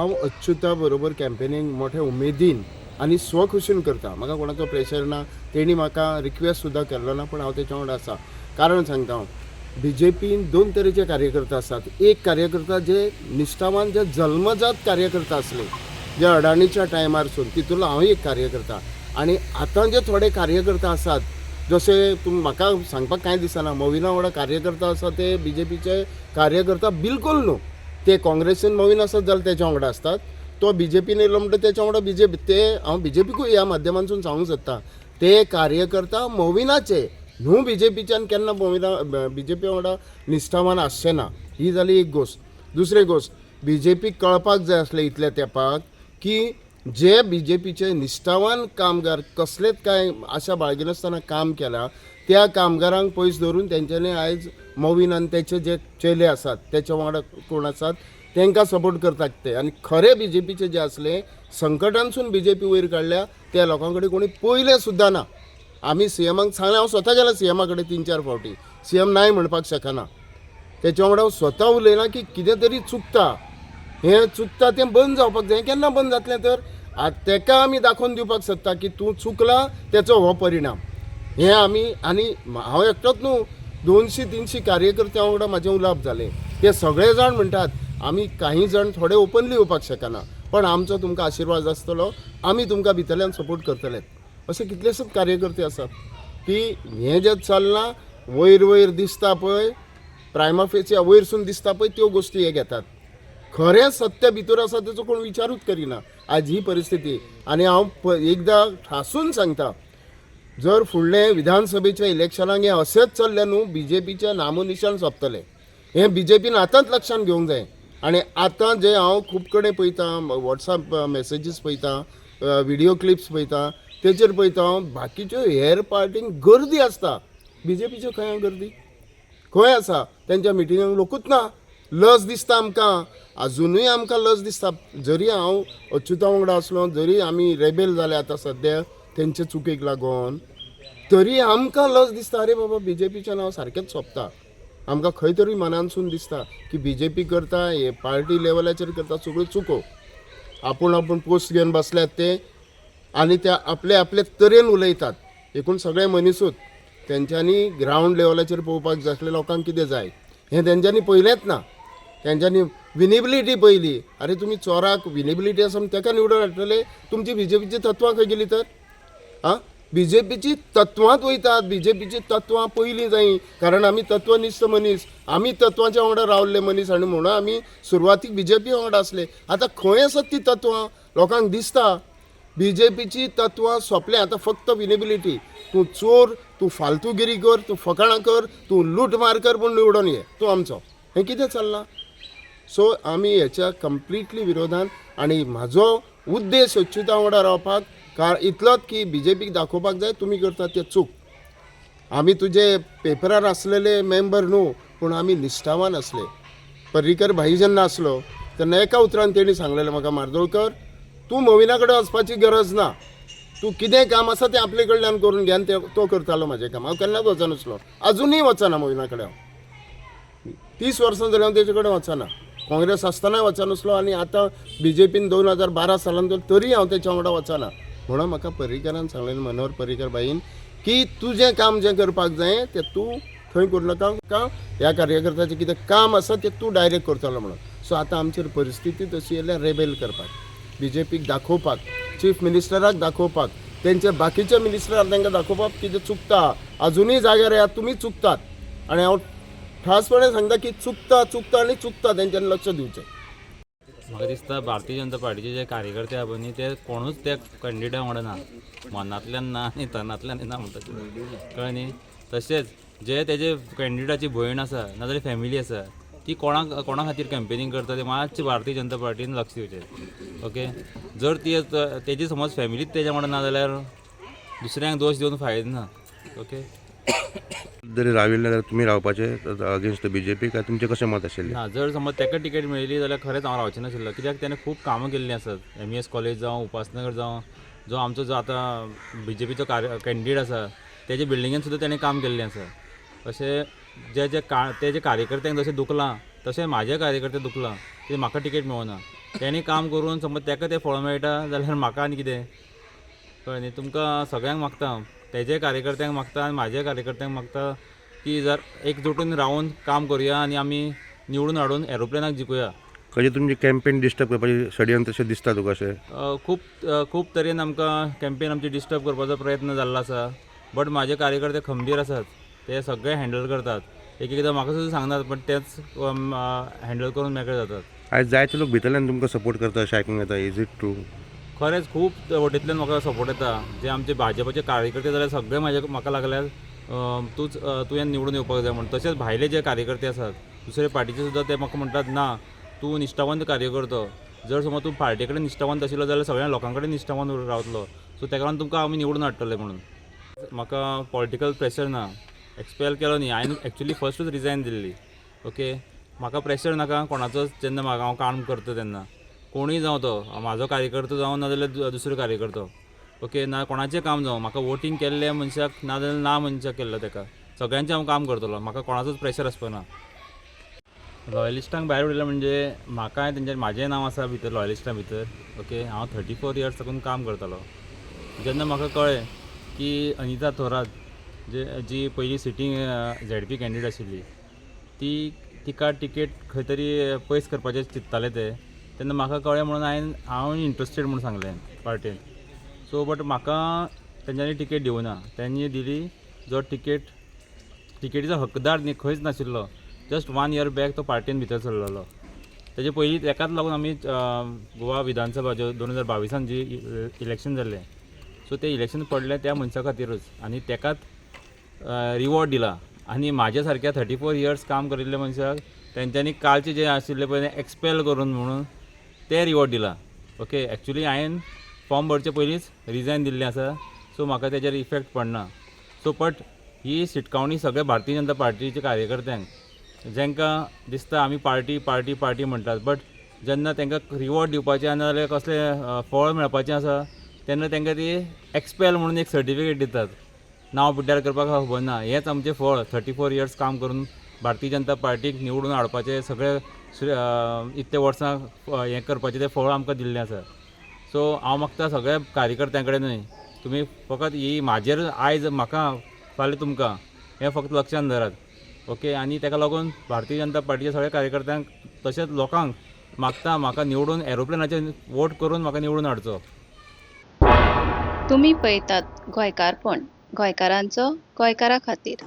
हांव अच्युता बरोबर कॅम्पेनींग मोठ्या उमेदीन आनी स्वखुशीन करता. म्हाका कोणाचो प्रेशर ना, तेणी म्हाका रिक्वेस्ट सुद्दां केल्लो ना, पूण हांव तेच्या वांगडा आसा. कारण सांगता हांव, बीजेपीन दोन तरेचे कार्यकर्ता आसात. एक कार्यकर्ता जे निश्ठावान, जे जल्मजात कार्यकर्ता आसले, जे अडाणीच्या टायमारसून, तितूंतलो हांव एक कार्यकर्ता. आनी आतां जे थोडे कार्यकर्ता आसात, जशे तुम म्हाका सांगपाक कांय दिसना, मोविना वांगडा कार्यकर्ता आसा ते बीजेपीचे कार्यकर्ता बिलकुल न्हू. ते काँग्रेसीन मोविन आसत जाल्यार तेच्या वांगडा आसतात, तो बीजेपीन येयलो म्हणटा तेच्या वांगडा बीजेपी. ते हांव बीजेपीकूय ह्या माध्यमांतसून सांगूंक सोदता, ते कार्यकर्ता मोविनाचे न्हू, बीजेपीच्यान केन्ना मोविना बीजेपी वांगडा निश्ठावान आसचे ना. ही जाली एक गोश्ट. दुसरी गोश्ट, बीजेपीक कळपाक जाय आसलें इतल्या तेंपाक की जे बीजेपीचे निश्ठावान कामगार कसलेच कांय आशा बाळगिनासतना काम केलां, त्या कामगारांक पयस दवरून तेंच्यांनी आयज मोवीन आनी तेचे जे चेले आसात, तेच्या वांगडा कोण आसात तांकां सपोर्ट करतात ते. आनी खरे बीजेपीचे जे आसले, संकटांसून बीजेपी वयर काडल्या, त्या लोकां कडेन कोणी पयलें सुद्दां ना. आमी सीएमाक सांगलें, हांव स्वता गेला सीएमा कडेन तीन चार फावटी, सीएम नाय म्हणपाक शकना. तेच्या वांगडा हांव स्वता उलयलां की कितें तरी चुकता, हें चुकता तें बंद जावपाक जाय. केन्ना बंद जातलें तर तेका आमी दाखोवन दिवपाक सोदता की तूं चुकला, तेचो हो परिणाम. हें आमी, आनी हांव एकटोच न्हू, 200-300 कार्यकर्त्यां वांगडा म्हाजें उलोवप जालें. ते सगळे जाण म्हणटात, आमी काही जाण थोडे ओपनली येवपाक शकना, पण आमचो तुमकां आशिर्वाद आसतलो, आमी तुमकां भितरल्यान सपोर्ट करतले. अशे कितलेशेच कार्यकर्ते आसात की हें जें चल्लां वयर वयर दिसता पळय, प्रायमा फेसिया वयरसून दिसता पळय, त्यो गोश्टी हे घेतात. खरें सत्य भितर आसा तेचो कोण विचारूच करिना. आज ही परिस्थिती. आनी हांव एकदां ठासून सांगता, जर फुडले विधानसभेच्या इलेक्शनाक हें अशेंच चल्लें न्हू, बीजेपीचें नामोनिशान सोंपतलें. हें बीजेपीन आतांच लक्षांत घेवंक जाय. आनी आतां जे हांव खूब कडेन पळयतां, वॉट्सएप मॅसेजीस पळयतां, विडियो क्लिप्स पळयता, तेचेर पळयता हांव, बाकीच्यो हेर पार्टींक गर्दी आसता, बीजेपीच्यो खंय गर्दी खंय आसा? तेंच्या मिटिंगांक लोकूच ना. लज दिसता आमकां, आजुनूय आमकां लज दिसता. जरी हांव अच्युता वांगडा आसलो, जरी आमी रेबेल जाले आतां सद्या तेंचे चुकीक लागून, तरी आमकां लज दिसता. अरे बाबा, बीजेपीचें नांव सारकेंच सोंपता. आमकां खंय तरी मनानसून दिसता की बीजेपी करता हे पार्टी लेवलाचेर करता सगळ्यो चुको. आपूण आपूण पोस्ट घेवन बसल्यात ते आनी त्या आपले आपले तरेन उलयतात. एकूण सगळे मनिसूच. तेंच्यांनी ग्रावंड लेवलाचेर पळोवपाक जाय आसलें, लोकांक कितें जाय हें तेंच्यांनी पळयलेंच ना. तेंच्यांनी विनेबिलिटी पळयली. अरे, तुमी चोराक विनेबिलिटी आसा म्हूण तेका निवडून हाडटले? तुमची बीजेपीची तत्वां खंय गेली तर? आं, बीजेपीची तत्वांत वयतात, बीजेपीची तत्वां पयलीं जायी, कारण आमी तत्वनिश्ठ मनीस, आमी तत्वांच्या वांगडा रावल्ले मनीस आनी म्हणून आमी सुरवातीक बीजेपी वांगडा आसले. आतां खंय आसात ती तत्वां? लोकांक दिसता बीजेपीची तत्वां सोंपलें. आतां फक्त विनेबिलिटी. तूं चोर, तूं फालतूगिरी कर, तूं फकाणां कर, तूं लूटमार कर, पूण निवडून ये तूं आमचो. हें कितें चल्लां? सो आमी हेच्या कंप्लिटली विरोधान. आनी म्हाजो उद्देश अच्युता वांगडा रावपाक इतलोच की बीजेपीक दाखोवपाक जाय, तुमी करतात तें चूक. आमी तुजे पेपरार आसलेले मेंबर न्हू, पूण आमी निश्ठावान आसले. पर्रीकर भाई जेन्ना आसलो तेन्ना एका उतरान तेणी सांगलेलें म्हाका, "मार्दोळकर, तूं मोविना कडेन वचपाची गरज ना, तूं कितें काम आसा तें आपले कडल्यान करून घे." आनी तो करतालो म्हाजें काम. हांव केन्नाच वचनासलो, आजुनूय वचना मोविना कडेन हांव. 30 वर्सां जालीं हांव तेजे कडेन वचना. काँग्रेस आसतनाय वचनासलो आनी आतां बीजेपीन 2012 सालान तरी हांव तेच्या वांगडा वचना. म्हणून म्हाका पर्रीकरान सांगलें, मनोहर पर्रीकर भाईन, की तुजें काम जें करपाक जाय तें तूं थंय करूं नाका का, ह्या कार्यकर्त्याचें कितें काम आसा तें तूं डायरेक्ट करतलो म्हणून. सो आतां आमचेर परिस्थिती तशी येयल्या, रेबेल करपाक, बीजेपीक दाखोवपाक, चीफ मिनिस्टराक दाखोवपाक, तेंचे बाकीच्या मिनिस्टराक तांकां दाखोवपाक कितें चुकता. अजुनूय जाग्यार येयात, तुमी चुकतात. आनी हांव ठासपणे सांगता की चुकता, चुकता आनी चुकता, तेंच्यांनी लक्ष दिवचें. म्हाका दिसता, भारतीय जनता पार्टीचे जे कार्यकर्ते आहा पळय न्ही, ते कोणूच त्या कॅन्डिडेटा वांगडा ना, मनांतल्यान ना आनी तनांतल्यान ना म्हणटा तें, कळ्ळें न्ही? तशेंच जे तेजे कॅन्डिडेटाची भयण आसा नाजाल्यार फॅमिली आसा, ती कोणाक कोणा खातीर कॅम्पेनींग करता ते मातशें भारतीय जनता पार्टीन लक्ष दिवचें. ओके, जर ती तेजी समज फॅमिलीच तेज्या वांगडा ना जाल्यार दुसऱ्यांक दोश दिवन फायदो ना. ओके. जरी राविल्ले जाल्यार तुमी रावपाचे अगेन्स्ट बीजेपी, काय तुमचें कशें मत आशिल्लें? ना, जर समज ताका टिकेट मेळिल्ली जाल्यार खरेंच हांव रावचें नाशिल्लो, कित्याक तेणें खूब कामां केल्लीं आसात. एमईएस कॉलेज जावं, उपासनगर जावं, जो आमचो जो आतां बीजेपीचो कार्य कॅन्डिडेट आसा तेजे बिल्डिंगेन सुद्दां तेणें काम केल्लें आसा. अशें जे जे का तेजे कार्यकर्त्यांक जशें दुखलां, तशें म्हाजे कार्यकर्ते दुखलां की म्हाका टिकेट मेळना. तेणी काम करून समज तेका तें फळ मेळटा जाल्यार म्हाका आनी कितें, कळ्ळें न्ही? तुमकां सगळ्यांक मागता, तेजे कार्यकर्त्यांक मागता आनी म्हाजे कार्यकर्त्यांक मागता की जर एकजुटून रावन काम करुया आनी आमी निवडून हाडून एरोप्लेनाक जिखुया. खंयचे तुमची कॅम्पेन डिस्टर्ब करपाची षडयंत्र अशें दिसता तुका अशें? खूब खूब तरेन आमकां कॅम्पेन आमची डिस्टर्ब करपाचो प्रयत्न जाल्लो आसा, बट म्हाजे कार्यकर्ते खंबीर आसात, ते सगळे हँडल करतात. एक एकदां म्हाका सुद्दां सांगनात, पण तेच हँडल करून मेकळे जातात. आयज जायते लोक भितरल्यान तुमकां सपोर्ट करता अशें आयकूंक येता, is it true? खरेंच खूब वटेंतल्यान म्हाका सपोर्ट येता. जे आमचे भाजपाचे कार्यकर्ते जाल्यार सगळे म्हाजे म्हाका लागल्यार तूंच तुवें निवडून येवपाक जाय म्हूण. तशेंच भायले जे कार्यकर्ते आसात दुसरे पार्टीचे सुद्दां ते म्हाका म्हणटात ना तूं निश्ठावंत कार्यकर्तो, जर समज तूं पार्टे कडेन निश्ठावंत आशिल्लो जाल्यार सगळ्या लोकां कडेन निश्ठावंत रावतलो, सो तेका लागून तुमकां आमी निवडून हाडटले म्हणून. म्हाका पॉलिटिकल प्रेशर ना, एक्सपेल केलो न्ही हांवें, एक्चुली फस्टूच रिजायन दिल्ली. ओके, म्हाका प्रेशर नाका कोणाचोच. जेन्ना म्हाका हांव काम करता तेन्ना कोणूय जावं, तो म्हाजो कार्यकर्तो जावं नाजाल्यार दुसरो कार्यकर्तो, ओके, ना कोणाचें काम जावं, म्हाका वोटींग केल्ल्या मनशाक नाजाल्यार ना मनशाक केल्लो तेका सगळ्यांचें हांव काम करतलो, म्हाका कोणाचोच प्रेशर आसपा ना. लॉयलिस्टांक भायर उडयलें म्हणजे म्हाकाय तेंच्या म्हाजें नांव आसा भितर लॉयलिस्टां भितर. ओके, हांव 34 इयर्स साकून काम करतालो. जेन्ना म्हाका कळ्ळें की अनिता थोरात जे जी पयली सिटींग ZP candidate आशिल्ली ती तिका टिकेट खंय तरी पयस करपाचें चिंत्ताले ते, तेन्ना म्हाका कळ्ळें म्हणून हांवें हांव इंट्रस्टेड म्हूण सांगलें पार्टेन. सो बट म्हाका तेंच्यांनी टिकेट दिवना, तेंणी दिली जो टिकेटीचो हकदार न्ही खंयच नाशिल्लो. जस्ट 1 इयर बॅक तो पार्टीन भितर सरलेलो. तेजे पयलीं तेकाच लागून आमी गोवा विधानसभा ज्यो 2022 जी इलेक्शन जाल्लें, सो तें इलेक्शन पडलें त्या मनशा खातीरूच आनी तेकाच रिवॉर्ड दिला. आनी म्हाज्या सारक्या 34 इयर्स काम करिल्ल्या मनशाक तेंच्यांनी कालचे जे आशिल्ले पळय एक्सपेल करून म्हणून ते रिवॉर्ड दिला. ओके, एक्चुली हांवें फॉर्म भरचे पयलींच रिजायन दिल्लें आसा, सो म्हाका तेजेर इफेक्ट पडना. सो बट ही शिटकावणी सगळ्या भारतीय जनता पार्टीच्या कार्यकर्त्यांक, जांकां दिसता आमी पार्टी पार्टी पार्टी म्हणटात, बट जेन्ना तांकां रिवॉर्ड दिवपाचें आसा नाजाल्यार कसलें फळ मेळपाचें आसा तेन्ना तांकां ती एक्सपेल म्हणून एक सर्टिफिकेट दितात. नांव पिड्ड्यार करपाक खबर ना. हेंच आमचें फळ 34 इयर्स काम करून भारतीय जनता पार्टीक निवडून हाडपाचें सगळें इतले वर्सां हें करपाचें तें फळ आमकां दिल्लें आसा. सो हांव मागता सगळ्या कार्यकर्त्यां कडेन न्हय, तुमी फकत ही म्हाजेर आयज म्हाका फाल्यां तुमकां हें फक्त लक्षान धरात. ओके, आनी तेका लागून भारतीय जनता पार्टीच्या सगळ्या कार्यकर्त्यांक तशेंच लोकांक मागता म्हाका निवडून एरोप्लेनाचेर वोट करून म्हाका निवडून हाडचो. तुमी पळयतात गोंयकारपण, गोंयकारांचो गोंयकारा खातीर.